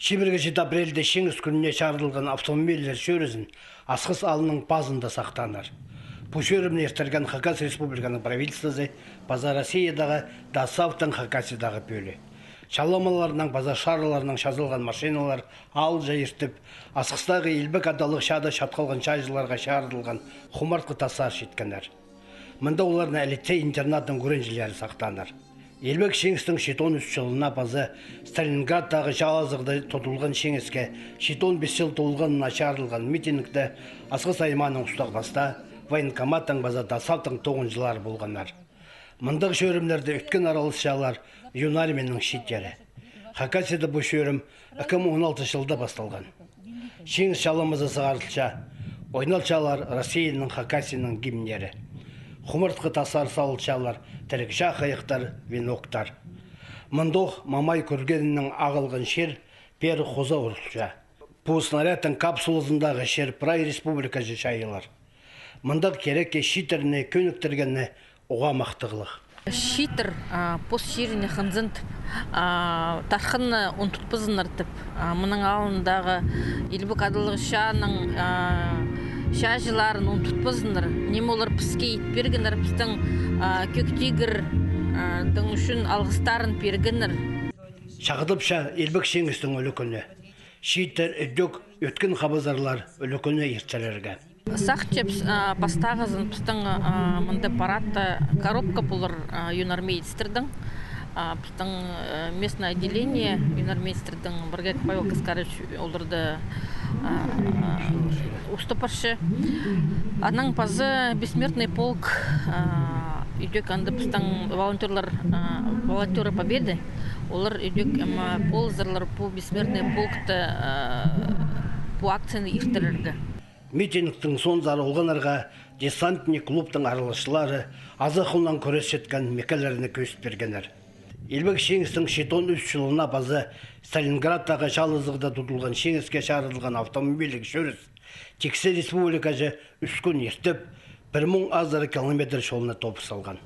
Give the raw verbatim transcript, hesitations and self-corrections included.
Чибіргі читі апрельде Чиңіс кӱніне чарыдылған автомобильлер чӧрізін Асхыс аалның пазында сахтааннар. Пу чӧрімні иртірген Хакас Республиканың правительствозы паза Россиядағы ДОСААФтың Хакасиядағы пӧлии. Чаламаларнаң паза шараларнаң чазылған машиналар аалҷа иртіп, Асхыстағы Илбек Адалығ чаада чатхалған чааҷыларға чарыдылған хумартхы тастар читкеннер. Мында оларны іліҷе интернаттың ӱгренҷілері сахтааннар. Илбек Чиңістің читон ӱс чылына паза Сталинградтағы чаалазығда тудылған Чиңіске читон пис чыл толғанына чарыдылған митингте Асхыс аймааның устағ-пастаа, военкоматтың паза ДОСААФтың тоғынҷылары полғаннар. Мындағ чӧрімнерде ӧткін араласчалар юнармияның чииттері. Хакасияда пу чӧрім ікі муң он алтынҷы чылда пасталған. Чиңіс чаламазы сығарылча, ойналчалар Россияның, Хакасияның гимннері. Хумартхы тастар салылчалар, тіріг чаа хайахтар, веноктар. Мындох Мамай кӱргенінең ағылған чир пеер хоза урылча. Пу снарядтың капсулазындағы чир прай республикаҷа чайылар. Мындағ кирекке чииттерні кӧніктіргені уғаа махтағлығ. Чииттер, а, пос чиріне хынзын тіп, а, тархынны ундутпазыннар тіп, а, мының алнындағы Илбек Адалығ чааның, а, чааҷыларын ундутпазыннар. Ниме олар піске ит пиргеннер, пістің, а, Кӧк тигір, а, тың ӱчӱн алғыстарын пиргеннер. Чағдапча Илбек Чиңістің ӱлӱкӱні. Чииттер ідӧк ӧткін хабазарлар ӱлӱкӱні иртірерге. Сағынчабыс, а, пастағызын пістің, а, мында парадта коробка полар, а, юнармеецтердің, а, пістің, а, местное отделение юнармеецтердің Бургак Павел Каскарович оларды, а, а, устап парча. Анаң паза Бессмертный полк, а, ідӧк анда пістің волонтёрлар, а, волонтёры Победы, олар ідӧк, м, полызарлар пу Бессмертный полкты, а, пу акцияны иртірерге. Митингтің соонзар олғаннарға десантник клубтың араласчылары азахунаң кӱресчеткен мекелерні кӧзіт пиргеннер. Илбек Чиңістің читон ӱс чылына паза Сталинградтағы чаалазығда тудылған Чиңіске чарыдылған автомобильліг чӧріс тиксі республикаҷа ӱс кӱн иртіп, пір муң азыра километр чолны топ салған.